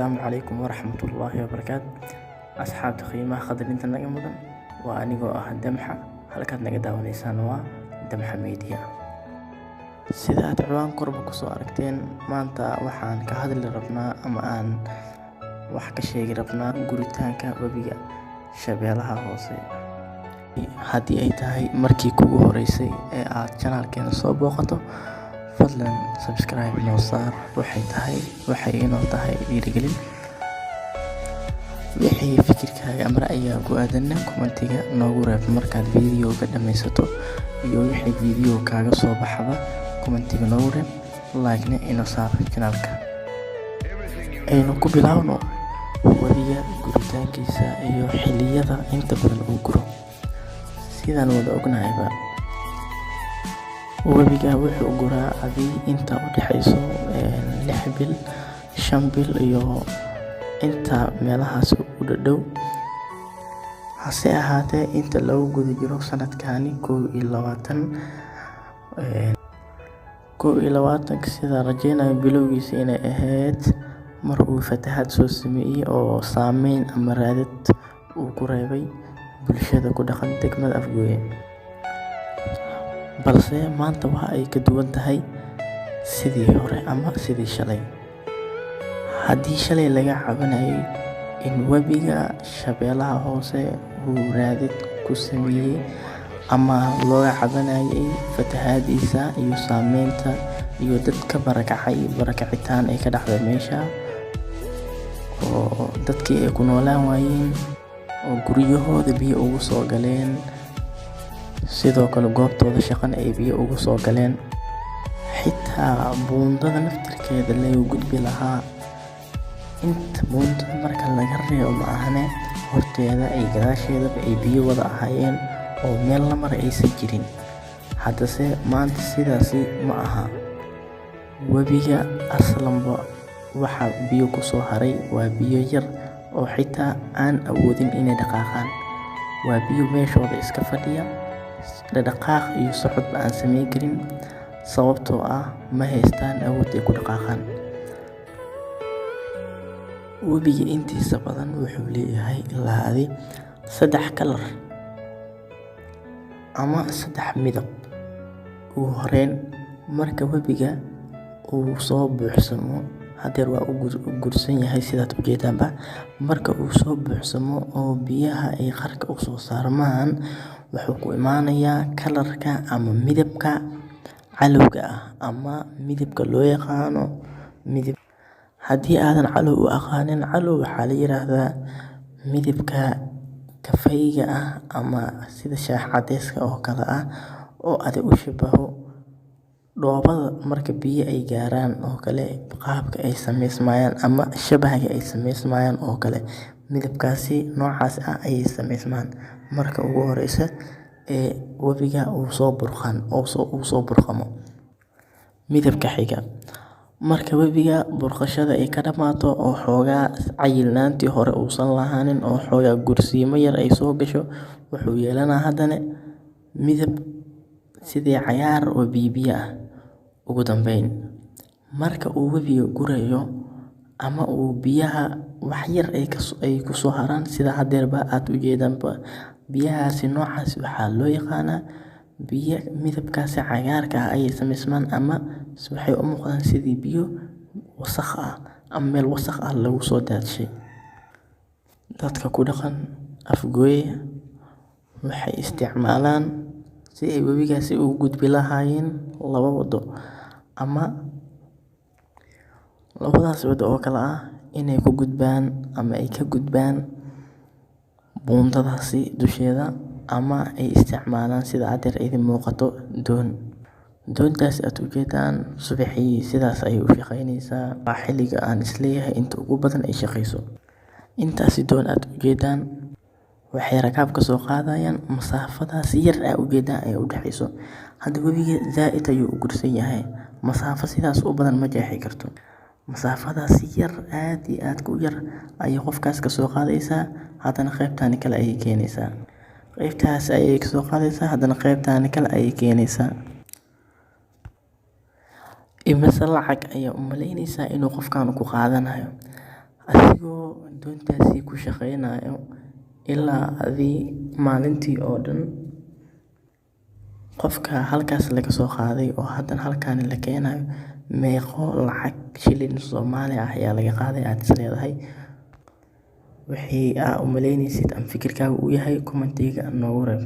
Assalaamu calaykum waraxmatullaahi wabarakaatu. Asxaabta qiimaha qadarinta naga mudan, waa anigoo ah Damxa. Halkaad naga daawanaysaan waa Damxa Media. Sida aad ciwaan korba kusoo aragteen, maanta waxaan ka hadli rabnaa ama aan wax ka sheegi rabnaa guritaanka webiga Shabeellaha Hoose. Haddii ay tahay markii kugu horeysay ee aad channelkeena soo booqato, fadlan subscribe noo saar. Waxay inoo tahay dhiirigelin. Wixii fikirkaaga ama ra'yiga ku aadanna commentiga noogu reeb markaad video-ga dhammaysato, iyo wixii video kaaga soo baxaba commentiga noogu reeb, like-na inoo saar channelka. Aynu ku bilaawno webiga guritaankiisa iyo xilliyada inta badan uu guro. Sidaan wada ognahayba, webiga wuxuu guraa adii inta u dhaxayso 6 bil, 5 bil iyo inta meelahaas u dhadhow. Hase ahaatee, inta lagu guda jiro sanadkani 21, sida rajeynayo bilowgiisa inay ahayd mar uu fatahaad soo sameeyey oo saameyn ama raadad uu ku reebay bulshada ku dhaqan degmada Afgooye. Balse maanta waxa ay ka duwan tahay sidii hore ama sidii shalay. Haddii shalay laga cabanayay in webiga Shabeellaha Hoose uu raadad ku sameeyey ama looga cabanayay fatahaadiisa iyo saameynta iyo dadka barakacay, barakacitaan ay ka dhacday meesha oo dadkii ay ku noolaan waayeen oo guryahooda biyo ugu soo galeen, sidoo kale goobtooda shaqana ay biyo ugu soo galeen, xitaa buundada naftirkeeda laga gudbi lahaa, inta buundada marka laga reebo ma ahane, horteeda iyo gadaasheedaba ay biyo wada ahaayeen oo meel la mara aysan jirin. Haddase maanta sidaasi ma aha. Webiga aslanba waxa biyo kusoo haray waa biyo yar oo xitaa aan awoodin inay dhaqaaqaan. Waa biyo meeshooda iska fadhiya, dhaqaaq iyo socodba aan sameyn karin, sababtoo ah ma haystaan awood ay ku dhaqaaqaan. Webiga intiisa badan wuxuu leeyahay ilaa adi saddex kalar ama saddex midab. Ugu horeyn, marka webiga uu soo buuxsamo, hadeer waa u gursan yahay sidaad ujeedaanba. Marka uu soo buuxsamo oo biyaha ay qarka u soo saarmaan, wuxuu ku imaanayaa kalarka ama midabka calowga ah ama midabka loo yaqaano midab. Haddii aadan calow u aqaanin, calow waxaa la yiraahdaa midabka kafayga ah ama sida shaah cadeyska oo kale ah oo adi u shabaho dhoobada marka biyo ay gaaraan oo kale, qaabka ay sameysmayaan ama shabaha ay sameysmayaan oo kale. Midabkaasi noocaas ah ayay sameysmaan marka ugu horeysa ee webiga uu soo burqan uu soo burqamo. Midabka xiga, marka webiga burqashada ay ka dhamaato oo xoogaa cayilnaantii hore uusan lahaanin oo xoogaa gursiimo yar ay soo gasho, wuxuu yeelanaa haddana midab sidii cagaar oo biyo biyo ah. Ugu dambeyn, marka uu webiga gurayo ama uu biyaha wax yar ay kusoo haraan, sida hadeerba aad ujeedaanba, biyahaasi noocaas waxaa loo yaqaanaa biyo midabkaasi cagaarka ah ayay sameysmaan ama waxay u muuqdaan sidii biyo wasakh ah ama meel wasakh ah lagu soo daadshay. Dadka ku dhaqan Afgooye waxay isticmaalaan si ay webigaasi ugu gudbi lahaayeen laba wado, ama labadaas wado oo kala ah inay ku gudbaan ama ay ka gudbaan buundadaasi dusheeda, ama ay isticmaalaan, sida hadeer idin muuqato, doon. Doontaas aad ujeedaan subaxii sidaas ayay u shaqeynaysaa. Waa xilliga aan isleeyahay inta ugu badan ay shaqeyso. Intaasi doon aad ujeedaan waxay rakaab ka soo qaadayaan masaafadaas yar aa ujeedaan ay u dhexeyso. Hadda webiga zaaid ayuu u gursan yahay, masaafo sidaas u badan ma jeexi karto. Masaafadaas yar, aad iyo aadka u yar, ayay qofkaas kasoo qaadaysaa, haddana qeybtani kale ayay keenaysaa, qeybtaas ayay kasoo qaadaysaa, haddana qeybtani kale ayay keenaysaa. Imise lacag ayaa u malaynaysaa inuu qofkan ku qaadanayo? Asigoo doontaasi ku shaqeynayo ilaa adii maalintii oo dhan. Qofka halkaas laga soo qaaday oo haddana halkaan la keenayo, meeqo lacag shilin Soomaali ah ayaa laga qaaday aad is leedahay? Wixii aa u maleynaysid ama fikirkaaga uu yahay, commentiga noogu reeb.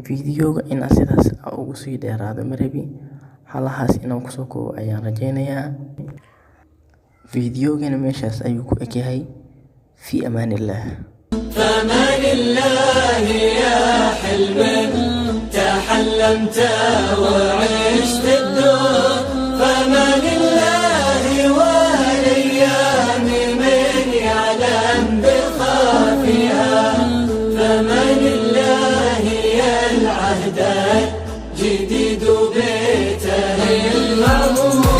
Videoga inaa sidaas ugu sii dheeraado ma rabi, halahaas inaan kusoo koobo ayaan rajeynayaa. Videogana meeshaas ayuu ku egyahay. Fi amaanillah. فمن الله يا حلم تحلمت وعشت الدور، فمن الله والايام من يعلم بخافيها، فمن الله يا العهد الجديد بيته المعمور.